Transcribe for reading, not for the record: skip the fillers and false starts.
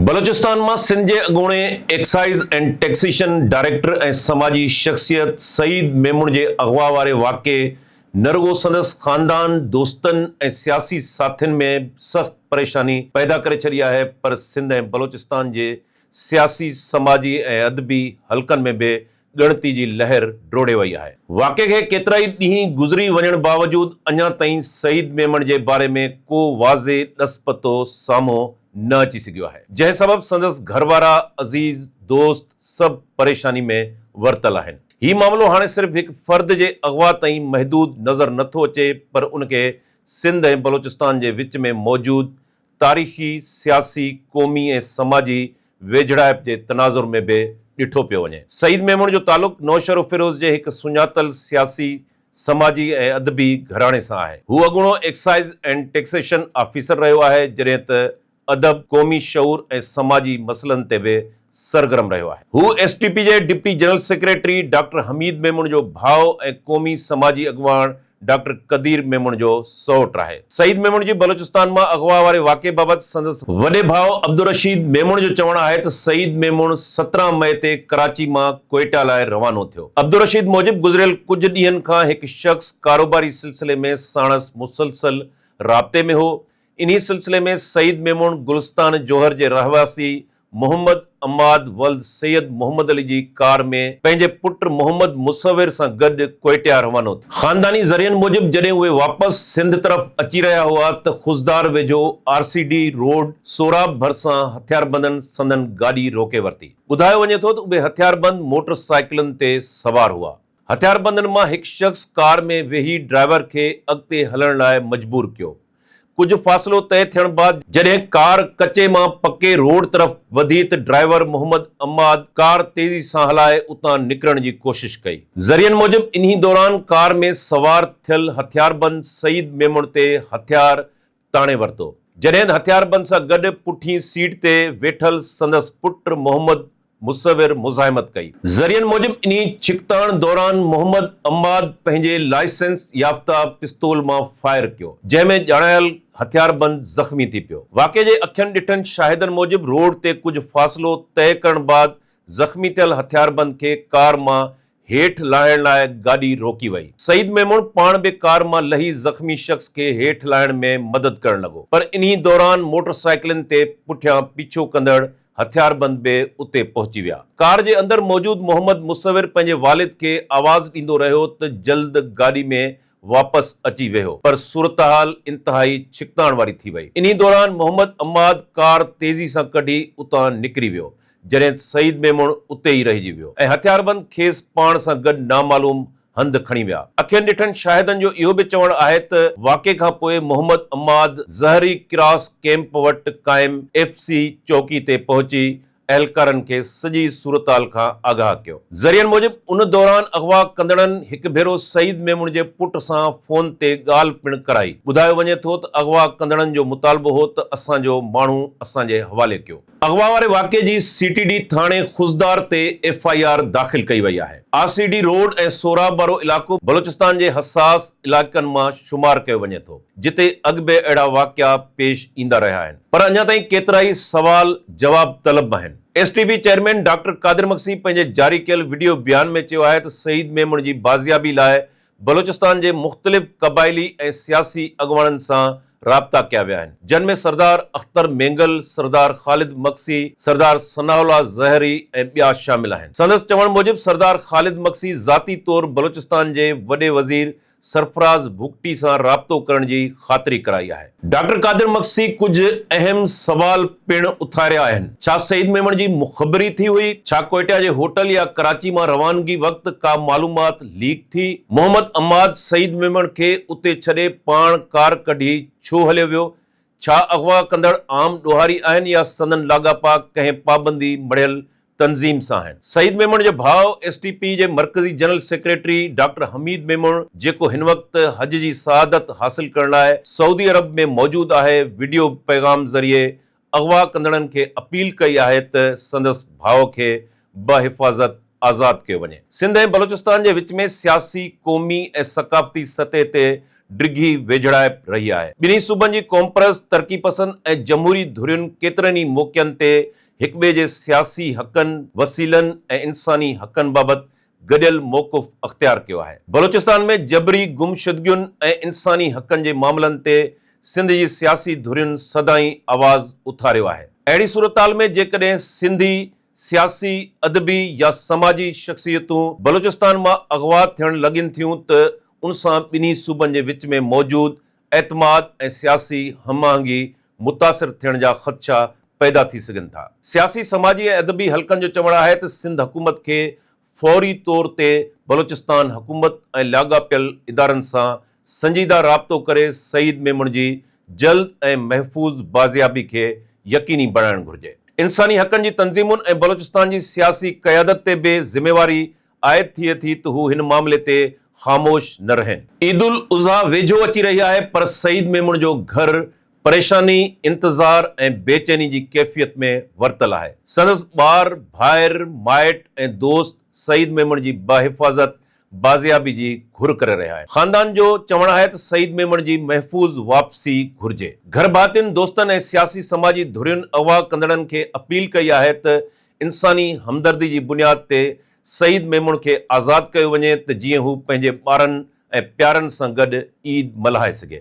بلوچستان مان سنڌ جي اڳوڻي ايڪسائيز اينڊ ٽيڪسيشن ڊائريڪٽر ۽ سماجي شخصيت سعيد ميمڻ جي اغوا واري واقعي نه رڳو سندس خاندان، دوستن ۽ سياسي ساٿين ۾ سخت پريشاني پيدا ڪري ڇڏي آهي پر سنڌ ۽ بلوچستان جي سياسي، سماجي ۽ ادبي حلقن ۾ به ڳڻتي جي لهر ڊوڙي وئي آهي. واقعي کي ڪيترائي ڏينهن گذري وڃڻ باوجود اڃا تائين سعيد ميمڻ جي باري ۾ ڪو واضح ڏس پتو سامهون نه اچي سگهيو آهي، جنهن سبب سندس گهروارا، عزيز، دوست سڀ پريشاني ۾ ورتل آهن. هي معاملو هاڻي صرف هڪ فرد جي اغوا تائين محدود نظر نٿو اچي پر ان کي سنڌ ۽ بلوچستان جي وچ ۾ موجود تاريخي، سياسي، قومي ۽ سماجي ويجهڙائپ جي تناظر ۾ به ڏٺو پيو وڃي. سعيد ميمڻ جو تعلق نوشهروفيروز جي هڪ سڃاتل سياسي، سماجي ۽ ادبي گهراڻي سان آهي. هو اڳوڻو ايڪسائيز اينڊ ٽيڪسيشن آفيسر رهيو آهي، جڏهن ته ادب، قومي شعور ۽ سماجي مسئلن تي به سرگرم رهيو آهي. هو ايس ٽي پي جي deputy general secretary doctor Hameed Memon جو ڀاء ۽ قومي سماجي اڳواڻ ڊاڪٽر قدير ميمڻ جو سئوٽ آهي. سعيد ميمڻ جي بلوچستان مان اغوا واري واقعي بابت سندس وڏي ڀاء عبدالرشيد ميمڻ جو چوڻ آهي ته سعيد ميمڻ 17 مئي تي ڪراچي مان ڪوئيٽا لاء روانو ٿيو. عبدالرشيد موجب گذريل ڪجهه ڏينهن کان هڪ شخص ڪاروباري سلسلي ۾ ساڻس مسلسل رابطي ۾ هو. انهي سلسلي ۾ سعيد ميمڻ گلستان جوهر جي رهواسي محمد عماد ولد سيد محمد علي جي ڪار ۾ پنهنجي پٽ محمد مصور سان گڏ ڪوئيٽيا روانو ٿيو. خانداني ذريعن موجب جڏهن اهي واپس سنڌ طرف اچي رهيا هئا ته خضدار ويجهو آر سي ڊي روڊ سوراب ڀرسان هٿياربندن سندن گاڏي روڪي ورتي. ٻڌايو وڃي ٿو ته اهي هٿياربند موٽر سائيڪلن تي سوار هئا. هٿياربندن مان هڪ شخص ڪار ۾ ويهي ڊرائيور کي اڳتي هلڻ لاء مجبور ڪيو. ڪجهه فاصلو طئي ٿيڻ بعد جڏهن ڪار ڪچي مان پڪي روڊ طرف وڌي ته ڊرائيور محمد عماد ڪار تيزي سان هلائي اتان نڪرڻ جي ڪوشش ڪئي. ذريعن موجب انهي دوران ڪار ۾ سوار ٿيل هٿياربند سعيد ميمڻ تي هٿيار تاڻي ورتو، جڏهن ته هٿياربند سان گڏ پٺين سيٽ تي ويٺل سندس پٽ محمد مصور مزاحمت ڪئي. ذريعن موجب انهي ڇڪتاڻ دوران محمد عماد پنهنجي لائسنس يافته پستول مان فائر ڪيو، جنهن ۾ ڄاڻايل هٿياربند زخمي ٿي پيو. واقعي جي اکين ڏٺن شاهدن موجب روڊ تي ڪجهه فاصلو طئي ڪرڻ بعد زخمي ٿيل هٿياربند کي ڪار مان هيٺ لاهڻ لاء گاڏي روڪي وئي. سعيد ميمڻ پاڻ به ڪار مان لهي زخمي شخص کي هيٺ لاهڻ ۾ مدد ڪرڻ لڳو پر انهي دوران موٽر سائيڪلن تي پٺيان پيڇو ڪندڙ هٿياربند به اتي پهچي ويا. ڪار جي اندر موجود محمد مصور پنهنجي والد کي آواز ڏيندو رهيو ته جلد گاڏي ۾ واپس اچي ويهو پر صورتحال انتهائي ڇڪتاڻ واري ٿي وئي. انهي دوران محمد عماد ڪار تيزي سان ڪڍي اتان نڪري ويو جڏهن ته سعيد ميمڻ اتي ئي رهجي ويو ۽ هٿياربند کيس پاڻ سان گڏ نامعلوم هنڌ کڻي ويا. اکين ڏٺن شاهدن جو اهو به چوڻ آهي ته واقعي کان پوء محمد عماد زهري ڪراس ڪئمپ وٽ قائم ايف سي چوڪي تي پهچي اهلڪارن کي سڄي صورتحال کان آگاهه ڪيو. ذريعن موجب ان دوران اغوا ڪندڙن هڪ ڀيرو سعيد ميمڻ جي پٽ سان فون تي ڳالهه پڻ ڪرائي. ٻڌايو وڃي ٿو ته اغوا ڪندڙن جو مطالبو هو ته اسان جو ماڻهو اسان جي حوالي ڪيو. اغوا واري واقعي جي سي ٽي ڊي ٿاڻي خضدار تي ايف I R داخل ڪئي وئي آهي. آر سي ڊي روڊ ۽ سوراب وارو علائقو بلوچستان جي حساس علائقن مان شمار ڪيو وڃي ٿو. جتي اڳ به اهڙا واقعا پيش ايندا رهيا آهن پر اڃا تائين ڪيترائي سوال جواب طلب آهن. S T P chairman doctor Qadir Magsi پنهنجي جاري ڪيل وڊيو بيان ۾ چيو آهي ته سعيد ميمڻ جي بازيابي لاء بلوچستان جي مختلف قبائلي ۽ سياسي اڳواڻن سان رابطا ڪيا ويا آهن جن ۾ سردار اختر مينگل، سردار خالد مگسي، سردار ثناء الله زهري ۽ ٻيا شامل آهن. سندس چوڻ موجب سردار خالد مگسي ذاتي طور بلوچستان جي وڏي وزير سرفراز بگٽي سان رابطو ڪرڻ جي خاطري ڪرائي آهي. ڊاڪٽر قادر مگسي ڪجهه اهم سوال پڻ اٿاريا آهن. ڇا سعيد ميمڻ جي مخبري ٿي هئي؟ ڇا ڪوئيٽا جي هوٽل يا ڪراچي مان روانگي وقت ڪا معلومات ليڪ ٿي؟ محمد عماد سعيد ميمڻ کي اتي ڇڏي پاڻ ڪار ڪڍي ڇو هليو ويو؟ ڇا اغوا ڪندڙ عام ڏوهاري آهن يا سندن لاڳاپا ڪنهن پابندي مڙهيل تنظيم سان آهن؟ سعيد ميمڻ جو ڀاء ايس ٽي پي جي مرڪزي general secretary doctor Hamid Memon جيڪو هن وقت حج جي سعادت حاصل ڪرڻ لاء سعودي عرب ۾ موجود آهي وڊيو پيغام ذريعي اغوا ڪندڙن کي اپيل ڪئي آهي ته سندس ڀاء کي بحفاظت آزاد ڪيو وڃي. سنڌ ۽ بلوچستان جي وچ ۾ سياسي، قومي ۽ ثقافتي سطح تي ڊگهي ويجهڙائپ رهي آهي. ٻنهي صوبن جي قومپرست، ترقي پسند ۽ جمهوري ڌرين ڪيترن ئي موقعن تي هڪٻئي جي سياسي حقن، وسيلن ۽ انساني حقن بابت گڏيل موقف اختيار ڪيو آهي. بلوچستان ۾ جبري گمشدگين ۽ انساني حقن جي معاملن تي سنڌ جي سياسي ڌرين سدائين آواز اٿاريو آهي. اهڙي صورتحال ۾ جيڪڏهن سنڌي سياسي، ادبي يا سماجي شخصيتون بلوچستان مان اغوا ٿيڻ لڳين ٿيون ته ان سان ٻنهي صوبن جي وچ ۾ موجود اعتماد ۽ سياسي هم آهنگي متاثر ٿيڻ جا خدشا پيدا ٿي سگهن ٿا. سياسي، سماجي ۽ ادبي حلقن جو چوڻ آهي ته سنڌ حڪومت کي فوري طور تي بلوچستان حڪومت ۽ لاڳاپيل ادارن سان سنجيده رابطو ڪري سعيد ميمڻ جي جلد ۽ محفوظ بازيابي کي يقيني بڻائڻ گهرجي. انساني حقن جي تنظيمن ۽ بلوچستان جي سياسي قيادت تي به ذميواري عائد ٿئي ٿي ته هو هن معاملي تي خاموش نه رهن. عيد الاضحيٰ ويجهو اچي رهي آهي پر سعيد ميمڻ جو گهر پريشاني، انتظار ۽ بيچيني جي ڪيفيت ۾ ورتل آهي. سندس ٻار، ڀائر، مائٽ ۽ دوست سعيد ميمڻ جي بحفاظت بازيابي جي گهر ڪري رهيا آهن. خاندان جو چوڻ آهي ته سعيد ميمڻ جي محفوظ واپسي گهرجي. گهرڀاتين، دوستن ۽ سياسي سماجي ڌرين اغوا ڪندڙن کي اپيل ڪئي آهي ته انساني همدردي جي بنياد تي سعيد ميمڻ کي آزاد ڪيو وڃي ته جيئن هو پنهنجي ٻارن ۽ پيارن سان گڏ عيد ملهائي سگهي.